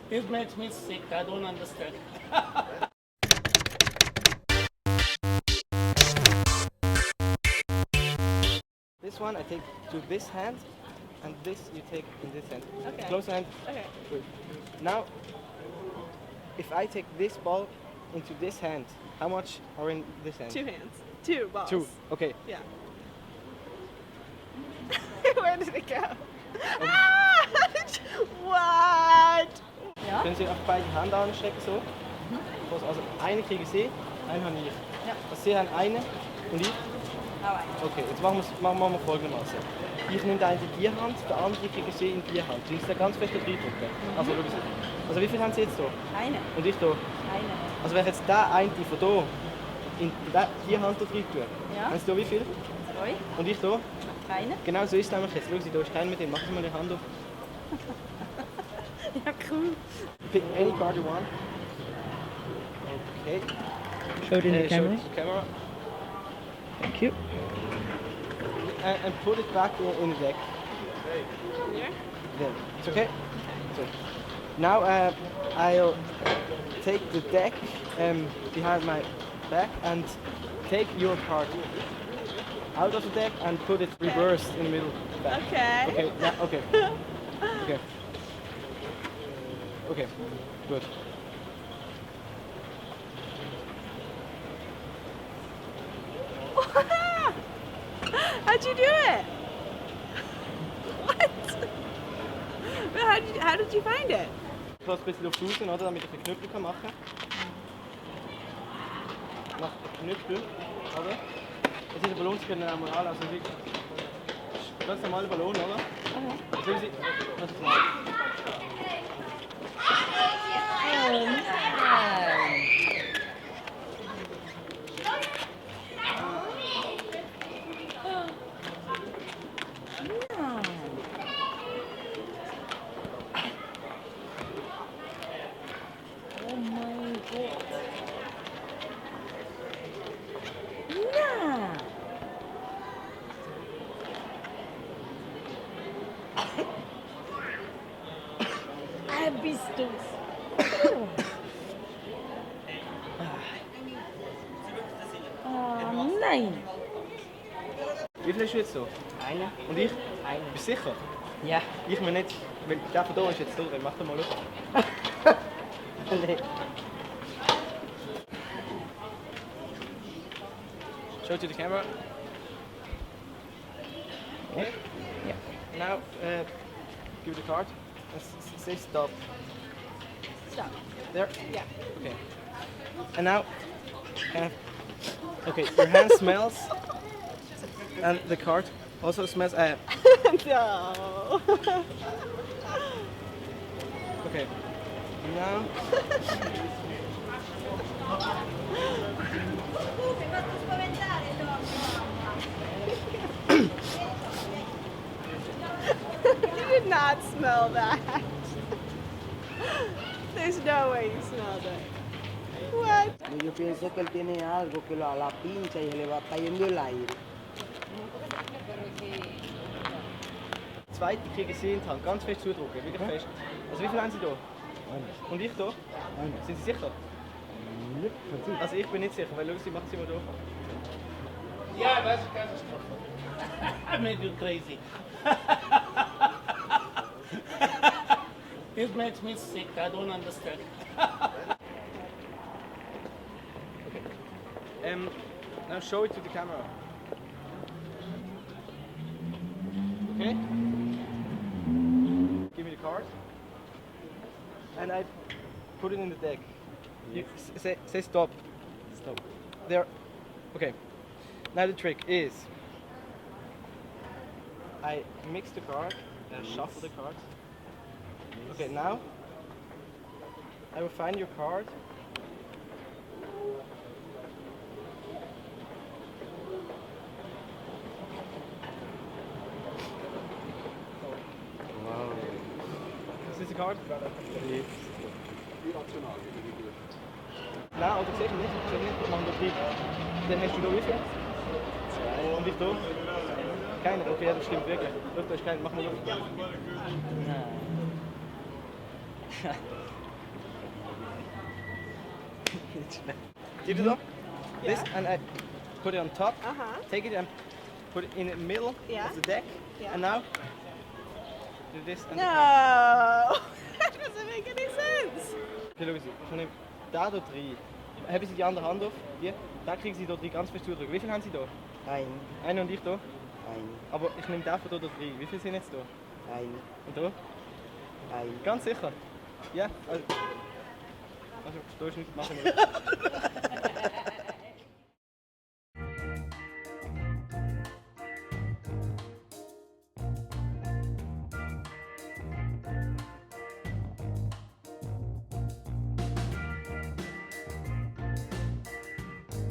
This makes me sick. I don't understand. This one I take to this hand, and this you take in this hand. Okay. Close hand. Okay. Good. Now, if I take this ball into this hand, how much are in this hand? 2 hands. 2 balls. 2. Okay. Yeah. Where did it go? What? Ja? Können Sie auf beide Hände anstecken, so. Also eine kriegen Sie, eine habe ich. Ja. Also Sie haben eine und ich. Okay, jetzt machen wir folgendermaßen. Ich nehme den in die Hand, der andere kriege Sie in die Hand. Sie müssen da ganz fest reindrücken. Also schauen Sie. Also wie viel haben Sie jetzt hier? Eine. Und ich hier? Eine. Also wenn ich jetzt den einen von hier in die Hand rein tue, Ja. haben Sie hier wie viel? 2. Und ich hier? Eine. Genau so ist es nämlich jetzt. Schauen Sie, da ist keiner mit dem. Machen Sie mal die Hand auf. Ja, cool. Pick any card you want. Okay. Show it in the Show camera. it to the camera. Thank you. And put it back in the deck. Here? There. It's okay? So, now I'll take the deck behind my back and take your card out of the deck and put it reversed in the middle back. Okay. Okay, yeah, okay. Okay. Okay, good. How'd you do it? What? But how did you find it? Ich lasse ein bisschen Luft raus, oder, damit ich einen Knüppel machen kann. Mach den Knüppel, oder? Es ist ein Ballon, Sie können auch mal anlassen. Ganz normaler Ballon, oder? Okay. Sehen Sie, das ist mal. Bist du's? Oh nein! Wie viel hast du jetzt so? Eine. Und ich? Eine. Bist du sicher? Ja. Ich mir nicht, weil der von hier ist jetzt durch. Mach doch mal auf. Show it to the camera. Okay. Yeah. Now, give the card. And say stop. Stop. There. Yeah. Okay. And now, okay, your hand smells, and the card also smells. No. Okay. Now. You did not smell that. There's no way you smelled it. What? Yo pienso que él tiene algo que la pincha y se le va cayendo el aire. Zweite kriegen Sie in die Hand. Ganz fest zudrücken, wirklich fest. Also wie viel haben Sie da? Und ich da? Sind Sie sicher? Also ich bin nicht sicher, weil schauen Sie, machen Sie mal da. Yeah, that's a catastrophe. I made you crazy. This makes me sick. I don't understand. Now show it to the camera. Okay? Give me the card. And I put it in the deck. You say stop. Stop. There. Okay. Now the trick is I mix the card and shuffle the cards. Okay, now I will find your card. Wow. Is this the card? Nee. Nou, als ik zeg niet, ik mag nog niet. Dan hast du da wie viel? Zwei. Und ich da? Keiner? Okay, ja, das stimmt wirklich. Doch, da ist keiner. Mach mal noch. You do that? This Yeah. and I put it on top. Uh-huh. Take it and put it in the middle Yeah. of the deck. Yeah. And now do this and No! That doesn't make any sense. Okay, schauen Sie. Ich nehme da dort rein. Haben Sie die andere Hand auf? Die? Da kriegen Sie dort rein ganz fest zudrücken. Wie viel haben Sie da? Ein, Einen und ich da. ein, Aber ich nehme den von dort rein. Wie viele sind jetzt da? ein, Und da? ein. Ganz sicher? Ja? Also da ist nichts machen wir.